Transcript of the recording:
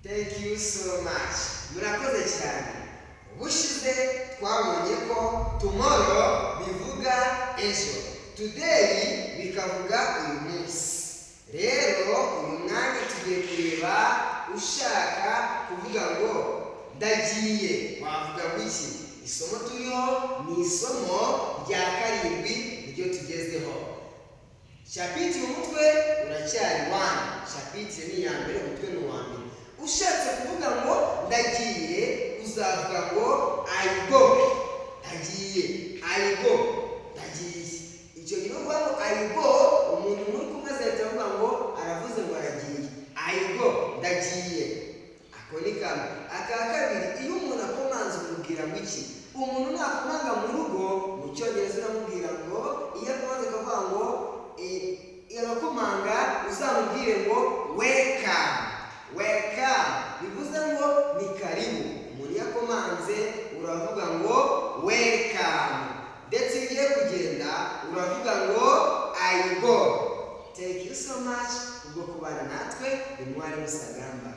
Thank you so much. Murakoze cyane. Ubushize twabonye ko tomorrow bivuga ejo, today bikavuga uyu munsi. Rero uyu mwanya tugiye kureba, ushaka kuvuga ngo "ndagiye" wavuga ngo iki? Isomo turiho ni isomo rya karindwi, niryo tugezeho. Chapitre, umutwe uracyari one. Chapitre ni iya mbere, umutwe ni uwa mbere. Ushatse kuvuga ngo "ndagiye" uzavuga ngo "I go". Ndagiye, I go, ndagiye. Icyo gihe uvuga ngo "I go", umuntu muri kumwe azahita avuga ngo aravuze ngo aragiye. I go, ndagiye. Ako ni kamwe. Aka kabiri, iyo umuntu akomanze umubwira ngo iki? Umuntu nakomanga mu rugo, mu Cyongereza uramubwira ngo, iyo akomanze akavuga ngo agakomanga, uzamubwire ngo "Welcome". Welcome bivuze ngo ni karibu. Umuntu iyo akomanze uravuga ngo "Welcome". Ndetse iyo ugiye kugenda uravuga ngo "I go". Thank you so much kubwo kubana natwe. Ni mwarimu Sagamba.